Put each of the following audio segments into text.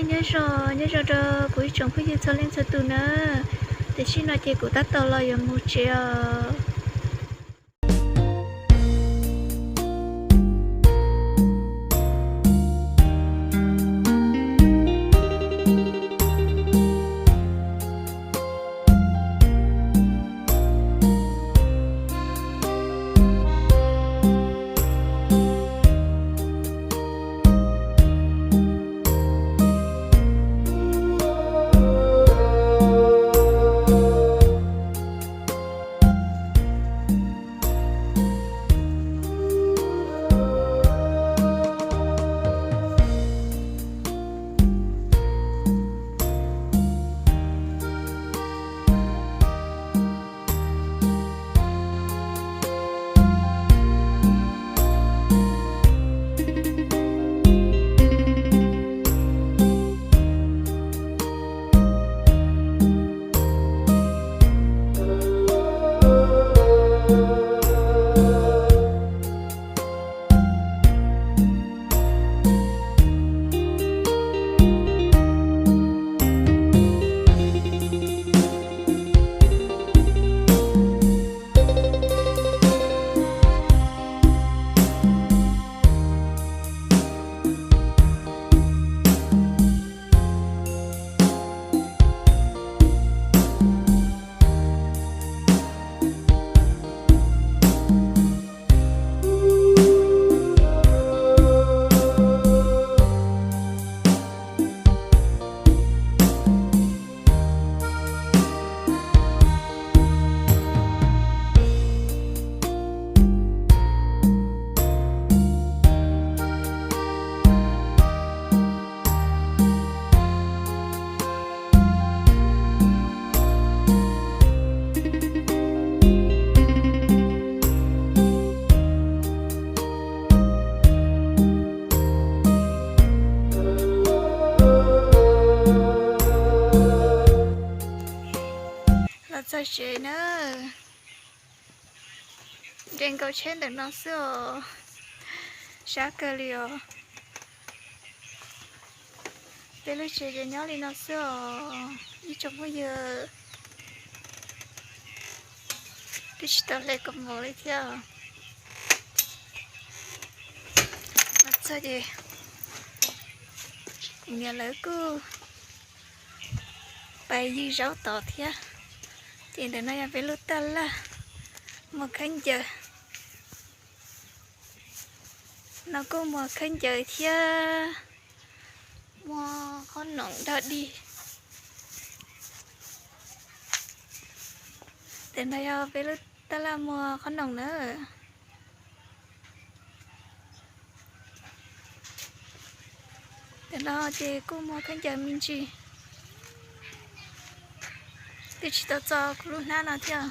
Nyob zoo, nyob zoo rau kuv ib tsoom phooj ywg txhua leej txhua tus na. Tam sim no ces kuv tab tom los yuav mus tsev os. Los txog tsev na. Nres nkaus tsheb ntawm no xwb os. Sab kawg li os. Peb lub tsev ces nyob li no xwb os ib tsoom phooj ywg. Twb tsis tau hle kaus mom li thiab. Los txog ces kuv niam lawv kuj pais ywg zaub tod thiab. Ces ntawm no yog peb lub taj laj muag khaub ncaws. No kuj muag khaub ncaws thiab muag qhob noom dog dig. Ntawm no yog peb lub taj laj muag qhob noom na. Ntawm no ces kuj muag khaub ncaws me ntsis. Twb tsis tau txo kuv lub hnab no thiab.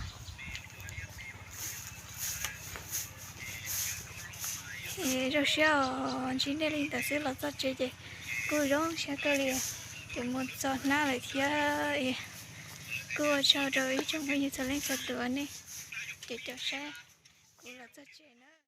Zoo siab os, ntsib nej li ntawd xwb los txog tsev ces kuj zoo siab kawg li. Ces mus txo hnab lawm thiab. Kuj ua tsaug rau ib tsoom phooj ywg txhua leej txhua tus nej cov saib kuv los txog tsev na.